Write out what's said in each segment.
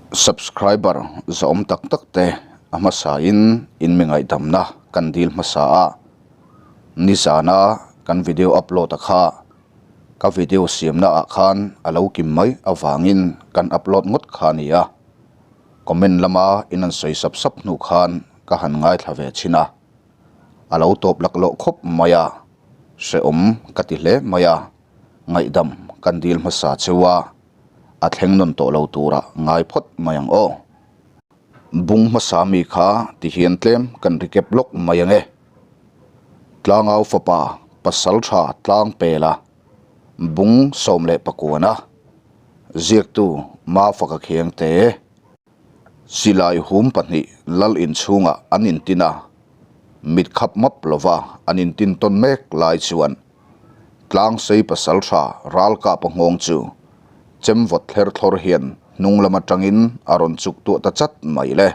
Subscriber zawm tak tak te a hmasa in in mi ngaihdamna kan dil hmasa a, nizana kan video upload a kha ka video siamna ah khan a lo kim mai avangin kan upload ngawt kha a ni a, comment lama in an sawi sap sap hnu khan ka han ngaithla ve thin a, a lo tawp laklawh khawp mai a, hrehawm ka ti hle mai a, ngaihdam kan dil hmasa cheu a. A thleng nawn tawh lo tura ngai phawt mai ang aw. Bung hmasa mi kha ti hian tlem kan recap lawk mai ang e. Tlangau fapa pasal tha tlang pela bung 11 a ziaktu Mafaka Khiangte. Silai hum pahnih lal inchhungah an intin a, mit khap map lova an intin tawn mek lai chuan Tlangsei pasaltha ralkapa nghawng chu chem vawt thler thlawr hian hnung lam atangin a rawn chuk tuah ta chat mai le.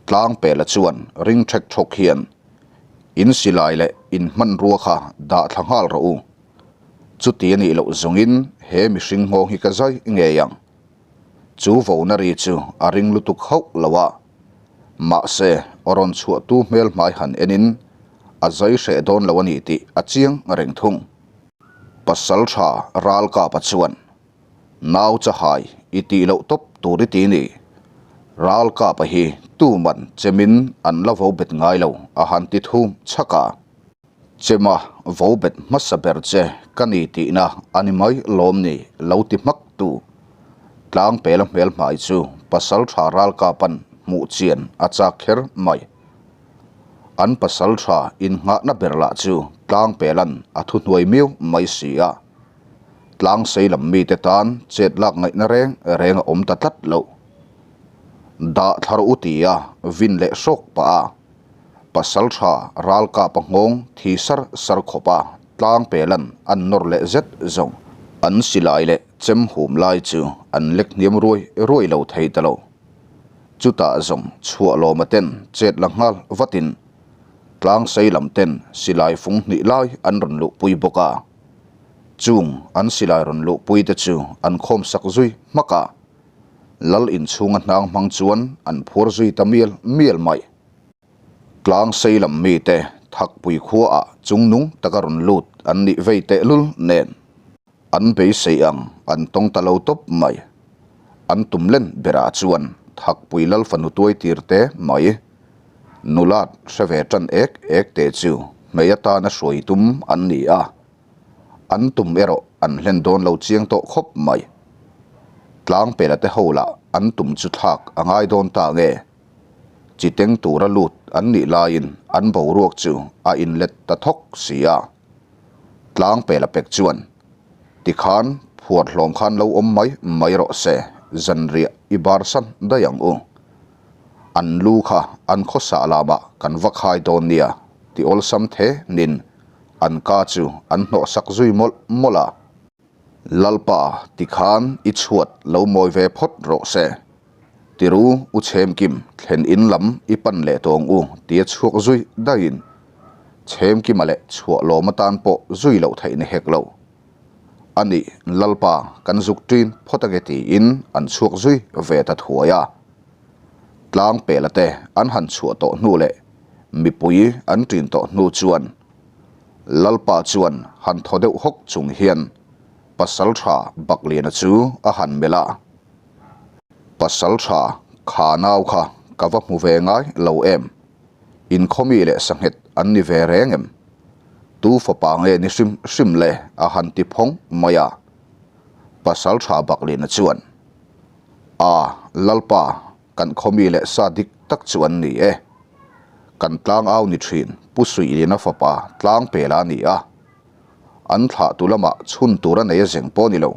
Tlangpela chuan ring thek thawk hian, In silai leh in hmanrua kha dah thla nghal rawh u. Chuti a nih loh zawngin he mihring nghawng hi ka zai ngei ang. Chu vona ri chu a ring lutuk hauh lo a. Mahse, aw rawn chhuahtu hmel hmai han enin a zai hreh dawn lo a ni tih a chiang reng thung. Pasal tha Ralkapa chuan, Nau chahai i tih loh tawp tur i ti ni. Ralkapa hi tuman chemin an la vo bet ngai lo a han ti thum chhak a. Chema vo bet hmasa ber che ka ni tihna a ni mai lawm ni lo ti hmak tu. Tlangpela hmel hmai chu pasal tha ralkapan hmuh chian a chak kher mai. An pasal tha innghahna ber lah chu Tlangpelan a thuhnuai miau mai si a. Tlangsei lam mite tan chet lak ngaihna reng reng a awm ta tlat lo. Dah thlar u tia vin leh hrawk pah a. Pasaltha ralkapa nghawng thi sar sar khawpa tlangpelan an nawr leh zet zawng. An silai leh chem hum lai chu an lek hniam ruai ruai lo thei ta lo. Chutah zawng chhuah lawma ten chet la nghal vatin tlangsei lam ten silai fung hnih lai an rawn luhpui bawk a. Chung an silai rawn luhpui te chu an khawm sak zui hmak a. Lal inchhunga hnang hmang chuan an phuar zui ta mial mial mai. Tlang sei lam mite Thakpui khuaah chungnung taka rawn lut an nih vei tehlul nen an beisei ang an tawng ta lo tawp mai. An tum len berah chuan Thakpui lal fanu tuai tir te mai nulat hre ve tan ek ek te chu hmei atana hruai tum an ni a. An tum erawh an hlen dawn lo chiang tawh khawp mai. Tlangpela te ho lah an tum chu thlak a ngai dawn ta nge? Chi teng tura lut an nih laiin an boruak chu a inlet ta thawk si a. Tlangpela pek chuan, Tikhan phuar hlawm khan lo awm mai mai rawh se, zanriah i barsan daih ang u. An lu kha an khawsah lamah kan va khai dawn nia, ti awlsam the nin an ka chu an hnawhsak zui mawlh mawlh a. Lalpa, tikhan i chhuat lo mawi ve phawt rawh se. Tiru u Chhemkim thlen in lam i pan leh tawng u tia chhuak zui daihin Chhemkima leh chhuah lawm atan pawh zui loh theih ni hek lo. A nih Lalpa kan zuk ṭin phawt ange tiin an chhuak zui ve ta thuai a. Tlang pela te an han chhuah tawh hnu leh mipui an ṭin tawh hnu chuan Lalpa chuan han thaw deuh hawk chung hian Pasalṭha Bakliana chu a han melh a. Pasal tha kha nau kha ka va hmu ve ngai lo em? Inkhawmi leh sanghet an ni ve reng em? Tu fapa nge ni hrim hrim le a han ti phawng mai a. Pasal tha Baklina chuan, A, Lalpa, kan khawmi leh sa dik tak chu an ni e. Kan tlangau ni thin Pu Suihlina fapa Tlangpela a ni a. An thlahtu lamah chhun tur a nei a zeng pawh a ni lo.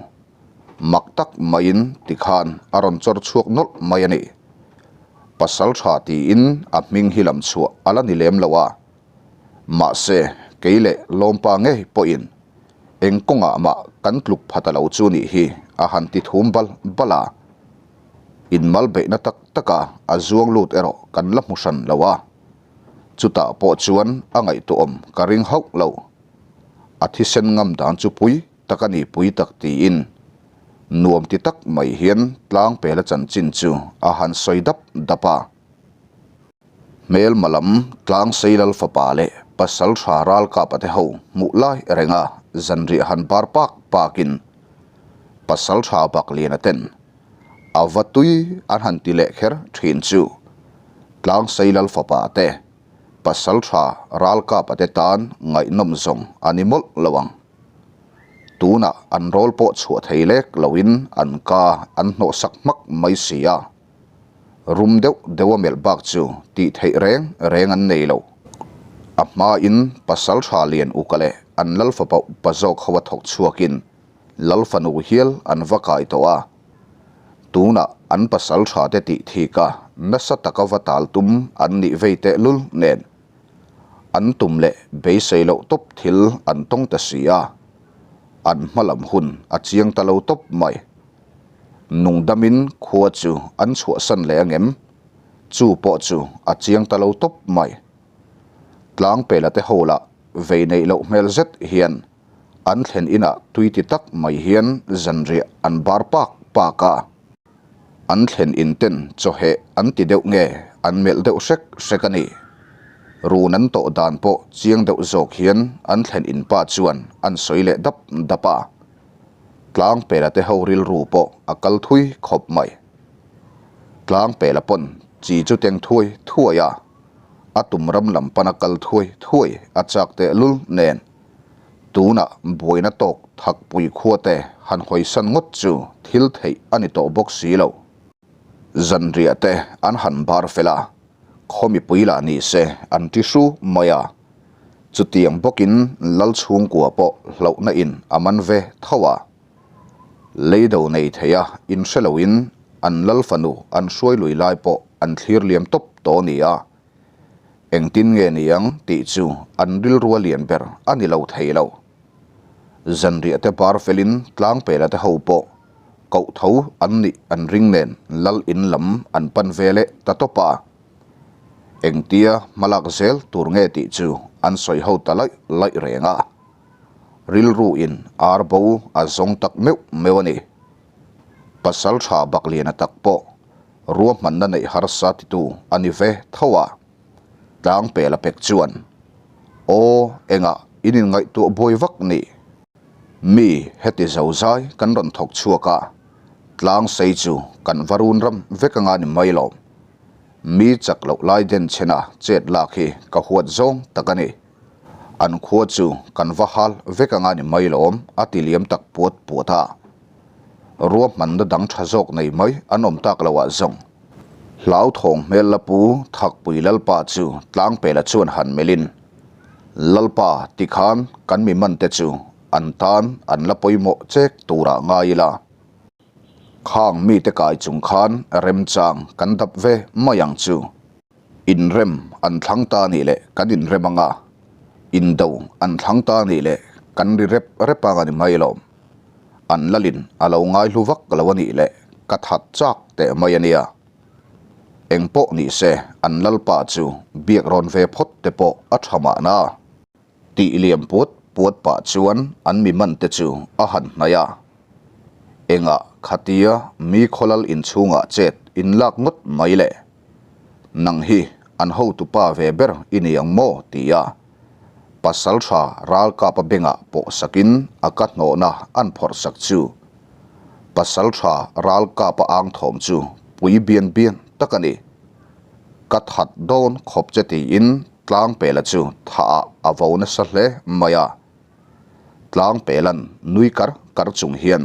Mak tak maiin tikhan a rawn chawr chhuak nawlh mai a ni. Pasal tha tiin a hming hi lam chhuah a la ni lem lo a. Mahse, kei leh Lawmpa ngei pawhin eng kawngah mah kan tluk pha ta lo chu nih hi a han ti thum bal bal a. Inmal beihna tak taka a zuang lut erawh kan la hmu hran lo a. Chutah pawh chuan a ngaihtuahawm ka ring hauh lo. A thisen ngam dan chu pui. Tak a ni pui tak tiin. Nuam ti tak mai hian Tlangpela chanchin chu a han sawi dap dap a. Hmelma lam Tlangsei Lal fapa leh Pasaltha Ralkapa te ho hmuh lai renga zanriah han bar pak pakin Pasaltha Bakliana ten a va tui an han ti leh kher thin chu Tlangsei Lal fapa te Pasaltha Ralkapa te tan ngaihnawm zawng a ni mawlh lo ang. Tunah an rawl pawh chhuah thei lek loin an ka an hnawhsak hmak mai si a. Rum deuh deuh a melh bak chu tih theih reng reng an nei lo. A hmain Pasaltha Lian Uka leh an Lalfapa upa zawk ho a thawk chhuakin Lalfanu hial an va kai tawh a. Tunah an Pasaltha te tih thik a nasa taka va tal tum an nih vei tehlul nen. An tum leh beisei loh tawp thil an tawng ta si a, an hma lam hun a chiang ta lo tawp mai. Nungdamin khua chu an chhuahsan leh angem? Chu pawh chu a chiang ta lo tawp mai. Tlangpela te ho lah vei neih loh hmel zet hian an thlen inah tui ti tak mai hian zanriah an bar pak pak a. An thlen in ten chawheh an ti deuh nge an melh deuh hrek hrek a ni. Run an tawh dan pawh chiang deuh zawk hian an thlen in pa chuan an sawi leh dap dap a. Tlangpela te ho rilru pawh a kal thui khawp mai. Tlangpela pawn chi chu teng thuai thuai a, a tum ram lam pana kal thuai thuai a chak teh lul nen. Tunah buaina tawk thakpui khuate han hawisan ngawt chu thil theih a ni tawh bawk si lo. Zanriah te an han bar fel a, khaw mipui lah ni se an ti hru mai a. Chutiang bawkin Lal chhungkua pawh hlauhna in a man ve tho a. Leido nei thei a inhre loin an Lal fanu an hruai lui lai pawh an thlir liam tawp tawh a ni a. Engtin nge niang tih chu an rilrua lian ber a ni lo thei lo. Zanriah te bar felin tlangpela te ho pawh koh tho an nih an ring nen lal in lam an pan ve leh ta tawp a. Engtia hmalak zel tur nge tih chu an sawi ho ta laih laih reng a. Rilru in ar bo a zawng tak meuh meuh a ni. Pasal tha Bakliana tak pawh ruahmanna neih harsa titu a ni ve tho a, Tlangpela pek chuan, Aw, engah in inngaihtuah buai vak ni? Mi heti zozai kan rawn thawk chhuak a, tlang sei chu kan va run ram vek anga ni mai lo. Mi chak loh lai den chhena chet lak hi ka huat zawng tak a ni. An khua chu kan va hal vek anga ni mai lawm a ti liam tak puat puat a. Ruahmanna dang tha zawk nei mai an awm tak lo ah zawng. Hlauthawng hmel la pu Thakpui Lalpa chu Tlangpela chuan han melhin, Lalpa tikhan kan mi man te chu an tan an la pawimawh chek turah ngai ila. Khang mite kai chung khan remchang kan dap ve mai ang chu. Inrem an thlang ta nih leh kan inrem anga, indo an thlang ta nih leh kan ri rep rep ang a ni mai lawm. An lalin a lo ngaihlu vak lo a nih leh ka that chak teh mai a nia. Eng pawh ni se an lalpa chu biak rawn ve phawt te pawh a tha mahna. Tih liam puat puat pah chuan an mi man te chu a han hnaih a. Engah khatia mi khawlal inchhungah chet inlak ngawt mai le. Nang hi an hotupa ve ber i ni ang maw? ti a Pasaltha ralkapa bengah pawh sakin a ka hnawhna an phawrh sak chu. Pasaltha ralkapa ang thawm chu pui bian bian tak a ni. Ka that dawn khawp che tiin Tlangpela chu thah ah a vo nasa hle mai a. Tlangpela'n nui kar kar chung hian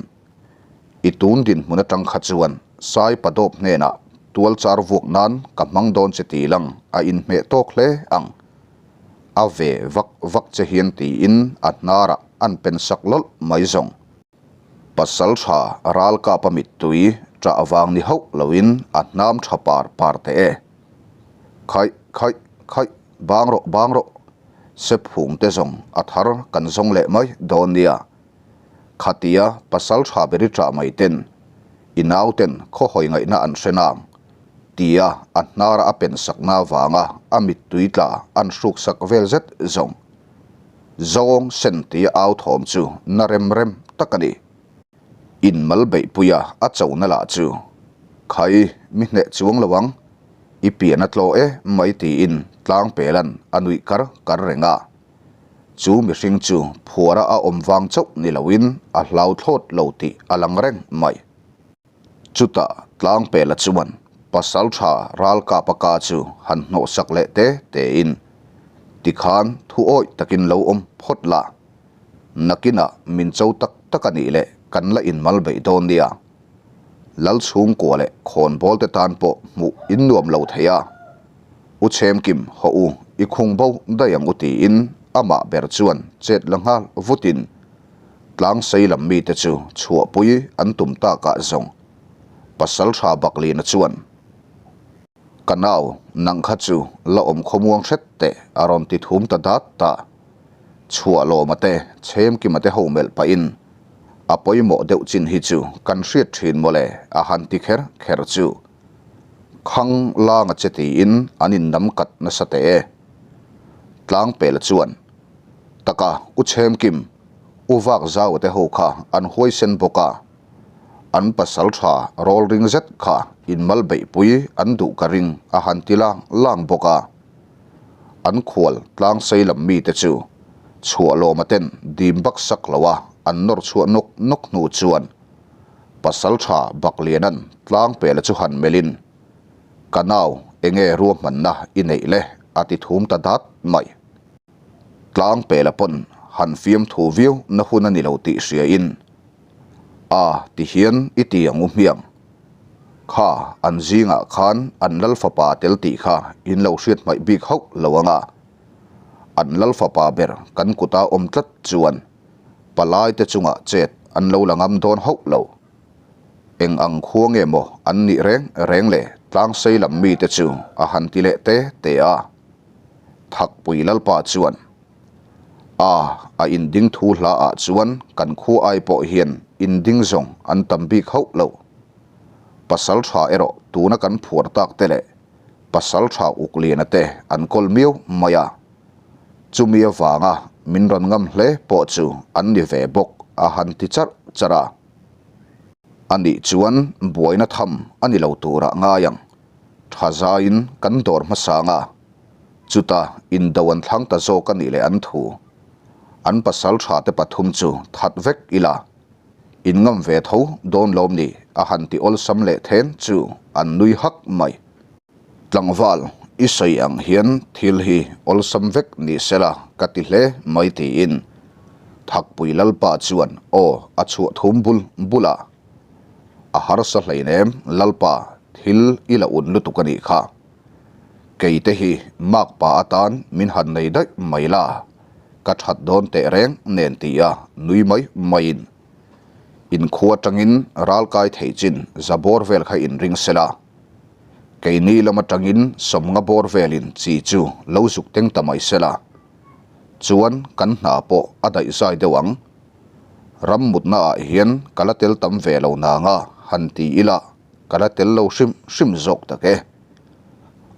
I tun dinhmun atang kha chuan Sai Padawp hnenah tual char vuak nan ka hmang dawn che tih lang a inhmeh tawk hle ang. A ve vak vak che hian tiin a hnarah an pen sak lawlh mai zawng. Pasal tha ralkap a mittui ṭah vang ni hauh loin a hnam tha par par teh e. Khaih khaih khaih bang rawh bang rawh Sephung te zawng a thar kan zawng leh mai dawn nia. Khatia pasal tha beri ṭah mai ten i nauten khaw hawi ngaihna an hre nang tia a hnara a pen sakna avanga a mittui tla an hruk sak vel zet zawng zawng sen tia au thawm chu na rem rem tak a ni. Inmal beihpuia a chona lah chu, Khai, mi hneh chuang lo ang, i pian a tlaw e mai tiin Tlangpela'n a nuih kar kar reng a. Chu mihring chu phuara a awm vang chauh ni loin a hlau thlawt lo tih a lang reng mai. Chutah Tlangpela chuan pasal tha ralkap a ka chu han hnawhsak leh te tein, Tikhan thu awih takin lo awm phawt la. Nakinah min cho tak tak a nih leh kan la inmal beih dawn nia. Lal chhungkua leh khawnbawl te tan pawh hmuh in nuam lo thei a. U Chhemkim haw u i khung bo daih ang u tiin amah ber chuan chet la nghal vutin tlang sei lam mite chu chhuahpui an tum takah zawng Pasaltha Baklina chuan Ka nau nang kha chu la awm khawmuang hret teh a rawn ti thum ta dat ta. Chhuahlawma te, Chhemkima te ho melh pahin, A pawimawh deuh chin hi chu kan hriat thin mawle a han ti kher kher chu. Khang langa che tiin an innam kat nasa teh e. Tlangpela chuan, Taka U Chhemkim, U Vakzaua te ho kha an huaisen bawk a, an pasal tha rawl ring zet kha inmal beihpui an duh ka ring a han ti lang lang bawk a. An khual tlang sei lam mite chu chhuahlawma ten dim bak sak lo a an nawr chhuah nawk nawk hnu chuan pasal tha Bakliana'n tlang pela chu han melhin, Ka nau, enge ruahmanna i neih le? a ti thum ta dat mai. Tlang pela pawn han fiam thu viau na hun a ni lo tih hriain, A ti hian i ti ang u hmiang. Kha an zingah khan an lal fapa tel tih kha in lo hriat hmaih bik hauh lo ang a. An lal fapa ber kan kuta awm tlat chuan palai te chungah chet an lo la ngam dawn hauh lo. Eng ang khua nge maw an nih reng reng le tlangsei lam mite chu a han ti leh te te a. Thakpui lalpa chuan A, a inding thu hla ah chuan kan khu ai pawh hian inding zawng an tam bik hauh lo. Pasal tha erawh tuna kan phuar tak te leh pasal tha uk liana te an kawl miau mai a. Chumi avanga min rawn ngam hle pawh chu an ni ve bawk a han ti charh charh a. Anih chuan buaina tham a ni lo turah ngai ang. Tha zaiin kan dawr hmasa ang a. Chuta indo an thlang ta zawk a nih leh an thu. An pasal tha te pathum chu that vek ila. In ngam ve tho dawn lawm ni a han ti awlsam leh then chu an nui hak mai. Tlangval, i sawi ang hian thil hi awlsam vek ni sela ka ti hle mai tiin Thakpui Lalpa chuan aw a chhuah thum bul bul a. A harsa hleinem Lalpa, thil i la un lutuk a nih kha. Kei te hi makpa atan min han nei daih mai la, ka that dawn teh reng nen tia nui mai maiin inkhua atangin ralkai thei chin za bawr vel kha inring sela, keini lam atangin sawmnga bawr velin chi chu lo zuk teng ta mai sela, chuan kan hna pawh a daihzai deuh ang. Ram mutna ah hian ka la tel tam ve lo nanga han ti ila. Ka la tel lo hrim hrim zawk tak e.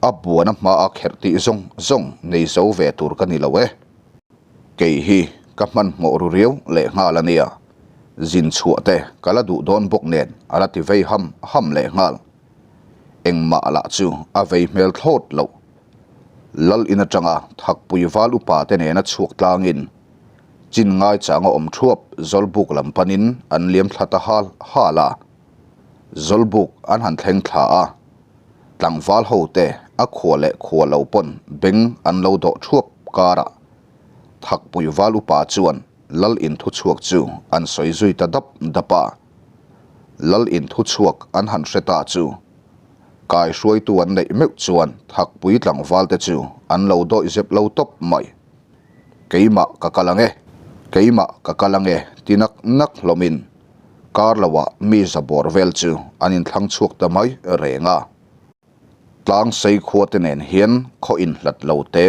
A buana hma a kherh tih zawng zawng nei zo ve tur ka ni lo e. Kei hi ka hmanhmawh ru riau leh nghal a nia. Zin chhuah te ka la duh dawn bawk nen a la ti vei ham ham leh nghal. Engmah lah chu a vei hmel thlawt loh. Lal in atanga Thakpui val upa te nena chhuak tlangin chin ngaichang a awm thuap Zawlbuk lam panin an liam thla ta hal hal a. Zawlbuk an han thleng thla a, tlangval ho te a khua leh khua lo pawn beng an lo dawh thuap karah Thakpui val upa chuan Lal in thuchhuak chu an sawi zui ta dap dap a. Lal in thuchhuak an han hre ta chu kai hruaitu an neih meuh chuan Thakpui tlangval te chu an lo dawih zep lo tawp mai. Keimah ka kal ang e, keimah ka kal ang e ti nak nak hlawmin Kar loah mi za bawr vel chu an inthlang chhuak ta mai reng a. Tlang sei khua te nen hian khaw inhlat lo te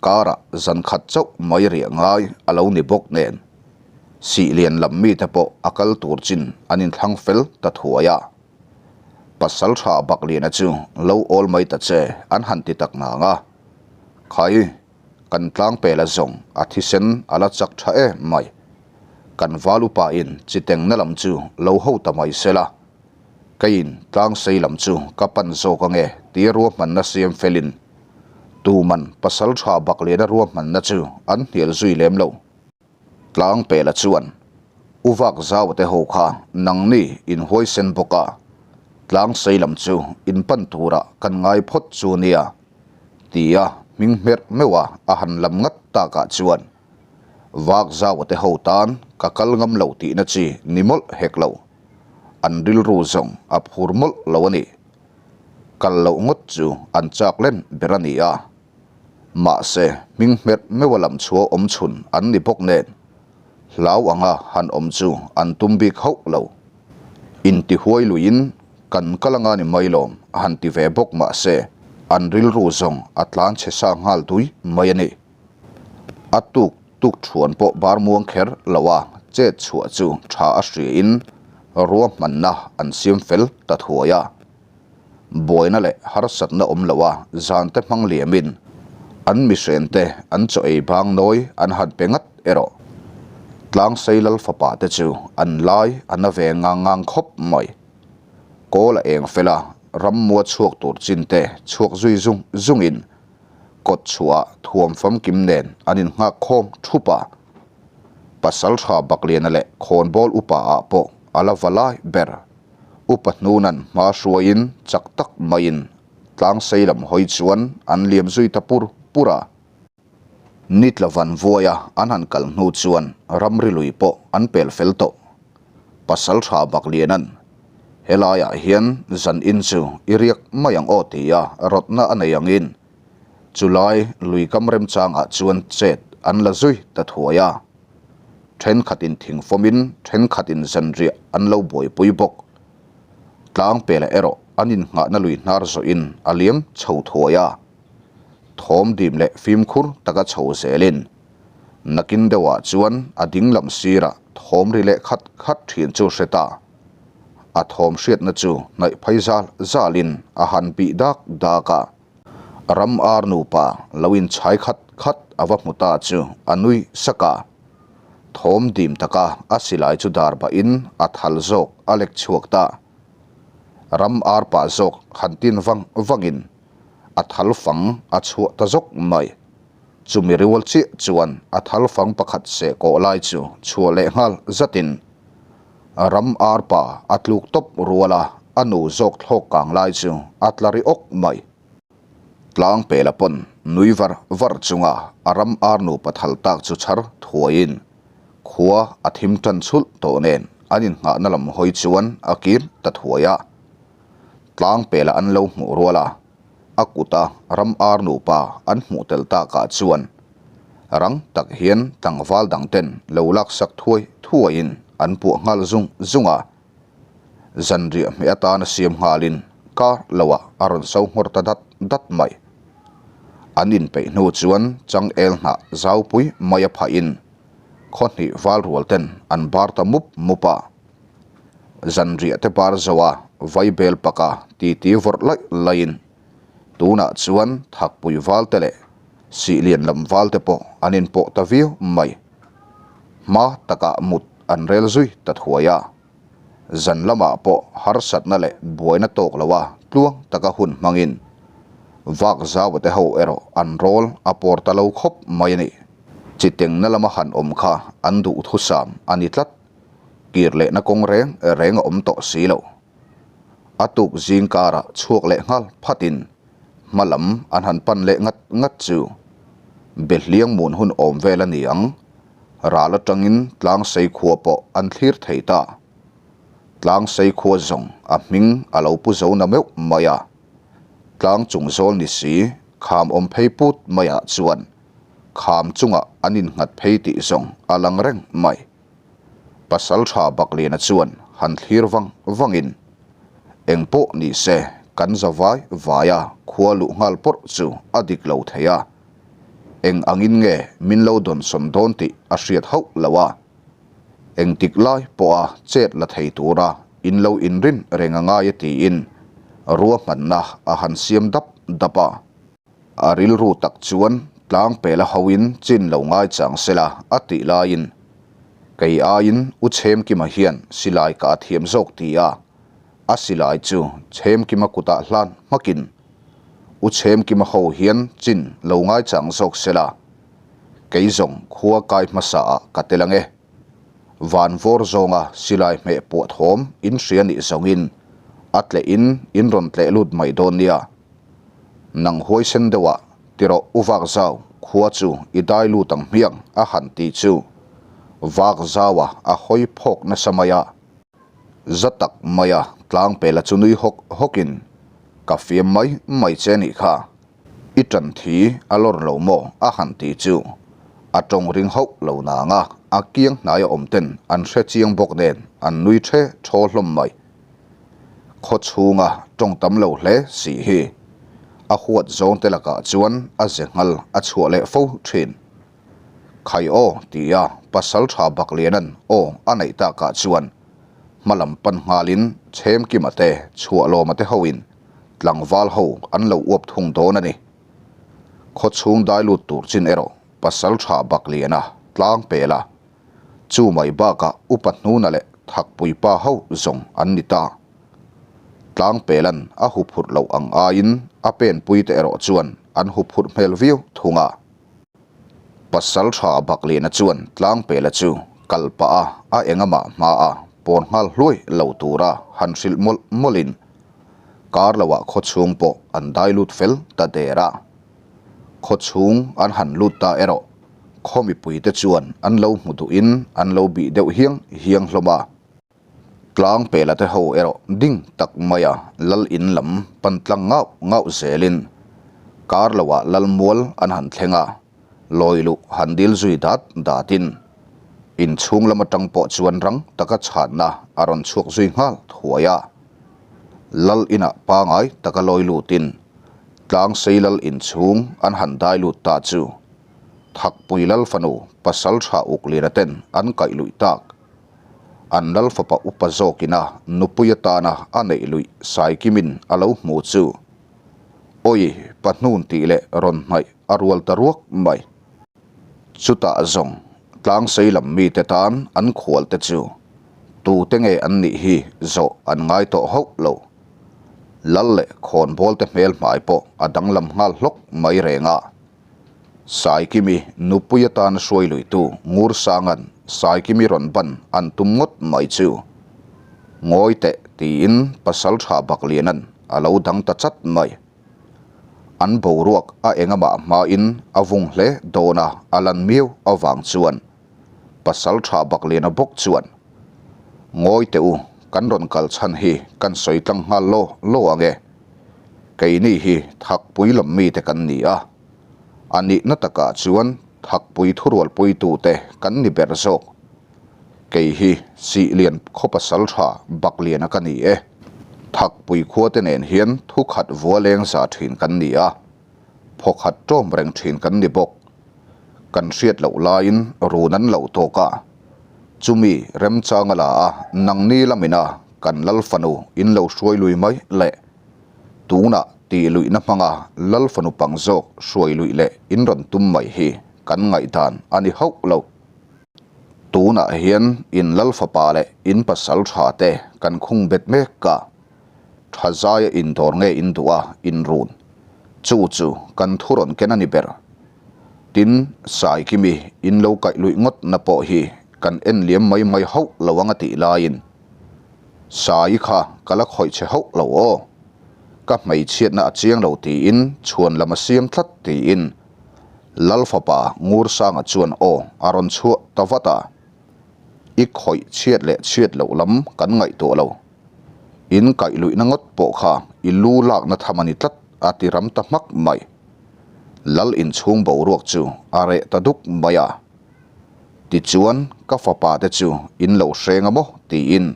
karah zan khat chauh mai riah ngai a lo ni bawk nen Sihlian lam mite pawh a kal tur chin an inthlang fel ta thuai a. Pasal tha Bakliana chu lo awl mai ta che an han ti tak ngang a. Khai! Kan tlangpela zawng a thisen a la chak tha em mai. Kan val upa in chitengna lam chu lo ho ta mai sela, keiin tlangsei lam chu ka pan zawk ange tia ruahmanna siam felin tuman pasaltha Bakliana ruahmanna chu an hnial zui lem lo. Tlangpela chuan, U vak zau te ho kha nangni in huaisen bawk a, tlangsei lam chu in pan turah kan ngai phawt chu nia, tia hming hmerh meuh a a han lam ngat takah chuan vak zau te ho tan ka kal ngam lo tihna chi ni mawlh hek lo. An rilru zawng a phur mawlh lo a ni. Kal loh ngawt chu an chak len ber a ni a. Mahse, hming hmerh meuha lam chhuah awm chhun an ni bawk nen, hlau anga han awm chu an tum bik hauh lo. Intihuai luiin kan kal anga ni mai lawm a han ti ve bawk mahse, an rilru zawng a tlan chhe sa nghal dui mai a ni. A tuk tuk thuan pawh bar muang kher lo a chet chhuah chu tha a hriain ruahmanna an siam fel ta thuai a. Buaina leh harsatna awm lo a zan te hmang liamin an mihren te an chaw ei bang nawi an han pe ngat erawh. Tlangsei lal fapa te chu an lai a na ve ngang ngang khawp mai. Kawl a eng fel a, rammua chhuak tur chin te chhuak zui zung zungin kawt chhuah thuam famkim nen an innghak khawm thup a. Pasaltha Bakliana leh Khawnbawl upa ah pawh a la va lai ber. Upa hnunan hma hruaiin chak tak maiin tlangsei lam hawi chuan an liam zui ta pur pur a. Nitla van vuaia an han kal hnu chuan ramri lui pawh an pel fel tawh. Pasaltha Baklianan, Helaiah hian zan in chu i riak mai ang aw tia rawtna a nei angin chulai lui kam remchangah chuan chet an la zui ta thuai a. Thenkhatin thing fawmin thenkhatin zanriah an lo buaipui bawk. Tlangpela erawh an innghahna lui hnar zawhin a liam chho thuai a. Thawm dim leh fimkhur taka chho zelin nakin deuhah chuan a ding lam sirah thawm ri leh khat khat thin chu hre ta. A thawm hriatna chu hnaih phei zal zalin a han bih dak dak a. Ram ar nupa lo inchhai khat khat a va hmu ta chu a nui sak a. Thawm dim taka a silai chu dar bahin a thal zawk a lek chhuak ta. Ram ar pa zawk han tin vang vangin a thal fang a chhuah ta zawk mai. Chumi rual chiah chuan a thal fang pakhat seh kawh lai chu chhuah leh nghal zatin ram ar pa a tluk tawp rual a, a nu zawk thlawk kang lai chu a tla ri awk mai. Tlang pela pawn nui var var chunga a ram ar nupa thal tak chu chhar thuaiin khua a thim tan chhulh tawh nen an innghahna lam hawi chuan a kir ta thuai a. Tlang pela an lo hmuh rual a, a kuta ram ar nupa an hmuh tel takah chuan rang tak hian tlangval dang ten lo laksak thuai thuaiin an puah nghal zung zung a. Zanriah hmeh atana siam nghalin kar loah a rawn so nghawr ta dat dat mai. An inpeih hnu chuan changel hnah zaupui mai a phahin khaw hnih val rual ten an bar ta mup mup a. Zanriah te bar zo a vaibel paka titi vawrh laih laihin tunah chuan thakpui val te leh sihlian lam val te pawh an inpawh ta viau mai. Hma takah mut an rel zui ta thuai a. Zan lamah pawh harsatna leh buaina tawk loa tluang taka hun hmangin vak zau te ho erawh an rawl a pawr ta lo khawp mai a ni. Chitengna lama han awm kha an duhthusam a ni tlat. Kir lehna kawng reng reng a awm tawh si lo. A tuk zing karah chhuak leh nghal phatin hma lam an han pan leh ngat ngat chu Behliang mun hun awm vel a ni ang. Ral atangin Tlangsei khua pawh an thlir thei ta. Tlangsei khua zawng a hming a lo pu zo na meuh mai a. Tlang chung zawl ni si kham awm phei put maiah chuan kham chungah an innghat phei tih zawng a lang reng mai. Pasaltha Bakliana chuan han thlir vang vangin, Eng pawh ni se, kan za vai vai a, khua luh nghal pawrh chu a dik lo thei a. Eng angin nge min lo dawnsawn dawn tih a hriat hauh lo a. Eng tik lai pawha chet la thei tura in lo inrin reng a ngai a tiin ruahmanna a han siam dap dap a. A rilru tak chuan tlang pela hoin chin lo ngai chang sela a tih laiin. Kei aiin U Chhemkima hian silai ka a thiam zawk ti a, a silai chu Chhemkima kutah hlan hmakin U Chhemkima ho hian chin lo ngaichang zawk sela, kei zawng khua kai hmasa ah ka tel ange. Van vawr zawnga silai hmeh puah thawm in hria nih zawngin a tleh in in rawn tleh lut mai dawn nia. Nang huaisen deuhah tirawh u vak zau khua chu i dai lut ang hmiang a han ti chu vak zaua a hawi phawk nasa mai a. Za tak maia tlangpela chu nui hawk hawkin ka fiam mai mai che nih kha. I ṭan thi a lawr lo maw? a han ti chu a ṭawng ring hauh lo nang a, a kiang hnaia awm ten an hre chiang bawk nen an nui ṭhe ṭhaw hlawm mai. Khaw chhunga ṭawng tam lo hle si hi a huat zawng te lakah chuan a ze nghal a chhuah leh fo ṭhin. Khai aw tia pasal ṭha Bakliana'n aw a neih takah chuan hma lam pan nghalin Chhemkima te Chhuahlawma te hoin tlangval ho an lo uap thung dawn a ni. Khaw chhung dai lut tur chin erawh pasal tha Bakliana tlang pel a, chu mai bakah upa hnuna leh thakpui pa ho zawng an ni ta. Tlang pelan a huphurh loh ang aiin a penpui te erawh chuan an huphurh hmel viau thung a. Pasal tha Bakliana chuan Tlangpela chu kal pah a, a engamah hma a pawn nghal hluai lo tura han hrilh mawlh mawlhin kar loah khaw chhung pawh an dai lut fel ta der a. Khaw chhung an han lut ta erawh khaw mipuite chuan an lo hmu duhin an lo bih deuh hiang hiang hlawm a. Tlang pela te ho erawh ding tak maia lal in lam pan tlang ngauh ngauh zelin kar loah lal mual an han thleng a, lawi luh han dil zui dat datin inchhung lam atang pawh chuan rang taka chhanna a rawn chhuak zui nghal thuai a. Lal inah pangai taka lawi lutin tlang sei lal inchhung an han dai lut ta chu Thakpui lal fanu pasal tha uk liana ten an kaih luih tak. An lal fapa upa zawkina nupui atana a neih luih Saikimin a lo hmu chu Awi pa hnun tih leh rawn hnaih a rual ta ruak mai. Chutah zawng tlangsei lam mite tan an khual te chu tute nge an nih hi zawh an ngai tawh hauh lo. Lal leh khawnbawl te hmel hmai pawh a danglam nghal hlawk mai reng a. Saikimi nupui atana hruai luitu Ngursanga'n Saikimi rawn ban an tum ngawt mai chu ngawi teh tiin pasal tha Bakliana'n a lo dang ta chat mai. An boruak a engamah hmain a vung hle dawn a, a lan miau avang chuan pasal tha Bakliana bawk chuan ngawi teh u, kan rawn kal chhan hi kan sawi tlang nghal law law ang e. Keini hi thakpui lam mite kan ni a. A nihna takah chuan thakpui thurualpuitute kan ni ber zawk. Kei hi Sihlian khaw pasal tha Bakliana ka ni e. Thakpui khuate nen hian thukhat vua leng za thin kan ni a, phawkhat tawm reng thin kan ni bawk. Kan hriat loh laiin run an lo tawk a, chumi remchanga la a nangni lamina kan lal fanu in lo hruai lui mai le. Tunah tih luihna hmanga lal fanu pang zawk hruai luih leh in rawn tum mai hi kan ngaihdan a ni hauh lo. Tunah hian in lal fapa leh in pasal tha te kan khung bet mek a, tha zaia indawr nge in duh a in run. Chu chu kan thu rawn ken a ni ber. Tin, Saikimi in lo kaih luih ngawt na pawh hi kan en liam mai mai hauh lo ang a tih laiin, Sai kha ka la khawih che hauh lo aw. Ka hmeichhiatna a chiang lo tiin chhuan lam a siam tlat tiin Lal fapa Ngursanga chuan aw a rawn chhuah ta vat a. I khawih chhiat leh chhiat loh lam kan ngaihtuah lo. In kaih luihna ngawt pawh kha i lu lakna tham a ni tlat a ti ram ta hmak mai. Lal inchhung boruak chu a reh ta duk mai a. Tichuan ka fapa te chu in lo hreng a maw tiin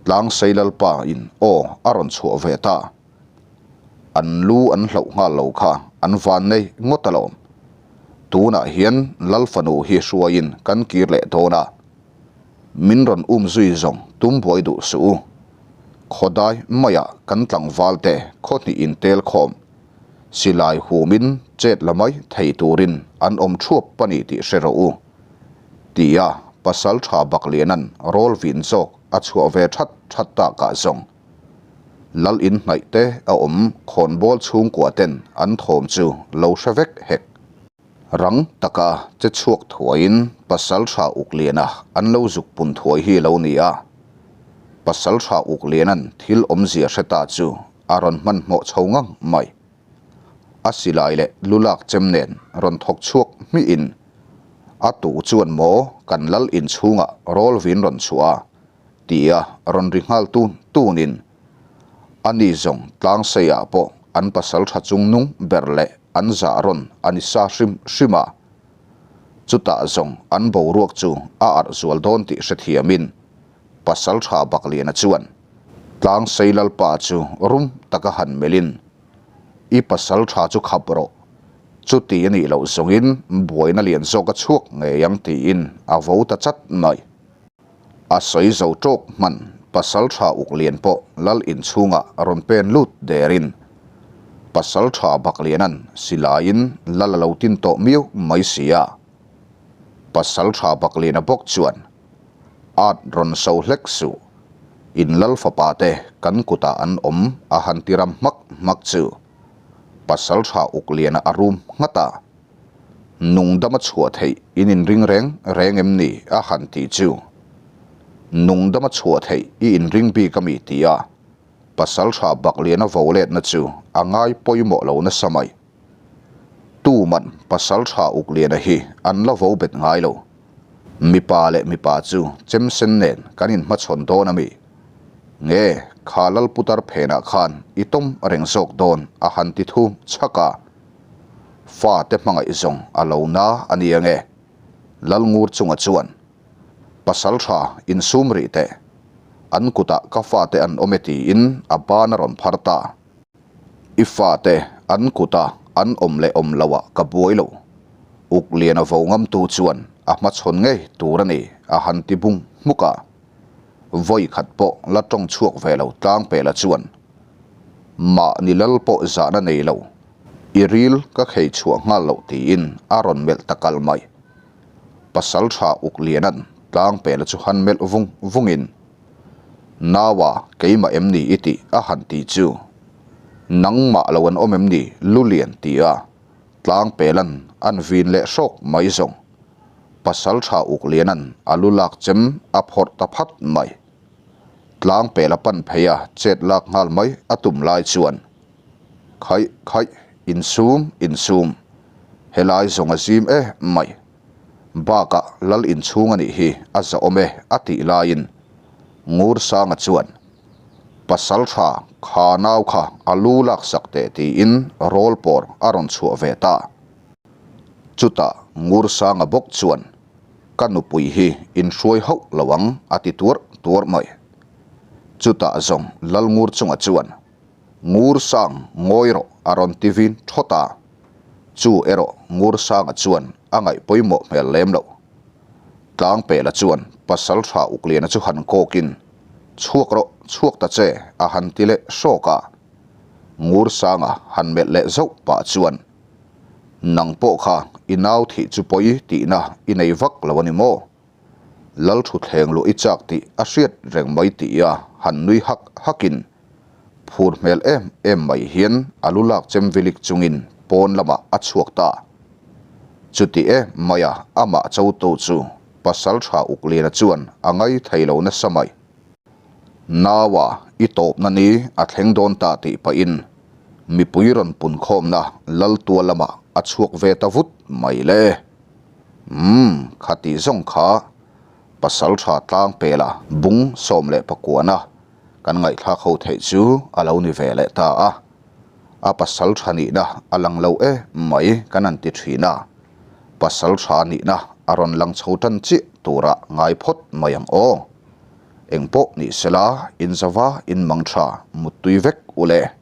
Tlangsei Lalpa in aw a rawn chhuah ve ta. An lu an hlauh nghal lo kha an van nei ngawt alawm. Tunah hian Lal fanu hi hruaiin kan kir leh dawn a. Min rawn um zui zawng tum buai duh suh u. Khawdai maiah kan tlangval te khaw hnih in tel khawm. Silai humin chet la mai thei turin an awm thuap a ni tih hre rawh u, tia Pasalṭha Bakliana'n rawl vin zawk a chhuah ve ṭhat ṭhat takah zawng Lal in hnaih te a awm khawnbawl chhungkua ten an thawm chu lo hre vek hek. Rang taka che chhuak thuaiin Pasalṭha Ukliana an lo zuk pun thuai hi lo ni a. Pasalṭha Ukliana'n thil awmzia hre ta chu a rawn hmanhmawh chho ngang mai. A silai leh lu lak chem nen rawn thawk chhuak hmihin a tu chuan maw kan lal inchhungah rawl vin rawn chhuah a tia rawn ri nghal tun tunin a ni zawng tlangseiah pawh an pasal tha chungnung ber leh an zah rawn a ni sa hrim hrim a. Chutah zawng an boruak chu a arh zual dawn tih hrethiamin pasal tha Bakliana chuan Tlangsei lalpa chu rum taka han melhin, I pasal tha chu khap rawh, chuti a nih loh zawngin buaina lian zawk a chhuak ngei ang tiin a vo ta chat mai. A sawi zo tawk hman pasal tha uk lian pawh lal inchhungah rawn pen lut derin pasal tha Bakliana'n silaiin lal a lo tin tawh miau mai si a. Pasal tha Bakliana bawk chuan At rawn so hlek suh. In lal fapa te kan kutah an awm a han ti ram hmak hmak chu pasal tha uk liana a rum nghat a. Nung dama chhuah theih in inring reng reng em ni a han ti chu. Nung dama chhuah theih i inring bik a mi ti a pasal tha bak liana vo letna chu a ngai pawimawh lo nasa mai. Tuman pasal tha uk liana hi an la vo bet ngai lo. Mipa leh mipa chu chem sen nen kan inhmachhawn dawn a mi? Nge, kha lal putar phenah khan i tawm reng zawk dawn a han ti thu chhak a. Fate hmangaih zawng a lo na a ni ange. Lal ngur chunga chuan, Pasal tha insum rih teh. An kutah ka fate an awm e tiin a ban a rawn phar ta. I fate an kuta an awm leh awm loah ka buai lo. Uk liana vo ngamtu chuan a hmachhawn ngei tur a ni a han ti bung hmuk a. Vawi khat pawh la tawng chhuak ve lo Tlangpela chuan, Mahni lal pawh zahna nei lo, i ril ka khei chhuah nghal loh tiin a rawn melh ta kal mai. Pasal tha Uk liana'n Tlangpela chu han melh vung vungin, Naua keimah em ni i tih a han ti chu. Nangmah lo an awm em ni Lulian ti a tlang pelan an vin leh hrawk mai zawng. Pasal tha uk lianan a lu lak chem a phawrh ta phat mai. Tlang pel a pan phei a chet lak nghal mai a tum lai chuan Khaih khaih insum insum helai zawng a zim e mai. Bakah lal inchhung a nih hi a zahawm e a tih laiin Ngursanga chuan Pasal tha kha nau kha a lu laksak teh tiin rawl pawr a rawn chhuah ve ta. Chutah Ngursanga bawk chuan Ka nupui hi inhruai hauh lo ang a ti tuarh tuarh mai. Chutah zawng Lal Ngur chunga chuan Ngursang ngawi rawh a rawn ti vin thawt a. Chu erawh Ngursanga chuan a ngaih pawimawh hmel lem loh. Tlangpela chuan pasal tha Ukliana chu han kawkin, Chhuak rawh, chhuak ta che, a han ti leh hrawk a. Ngursanga han melh leh zauh pah chuan, Nang pawh kha i nau thih chu pawi tihna i nei vak lo a ni maw? Lal thutthleng luh i chak tih a hriat reng mai tih a han nui hak hakin phur hmel em em mai hian a lu lak chem vilik chungin pawn lamah a chhuak ta. Chuti em maia amah chotu chu pasal tha Ukliana chuan a ngai thei lo nasa mai. Naua i tawpna ni a thleng dawn ta tih pahin mipui rawn punkhawmna lal tual lamah a chhuak ve ta vut mai le. Umm, khati zawng kha pasal tha tlang pela bung 19 na kan ngaihthlak ho theih chu a lo ni ve leh ta a. A pasal tha nihna a lang lo e mai kan han ti thin a, pasal tha nihna a rawn lang chho tan chiah turah ngai phawt mai ang aw. Engpawh ni sela, inzava inmang tha muttui vek u le.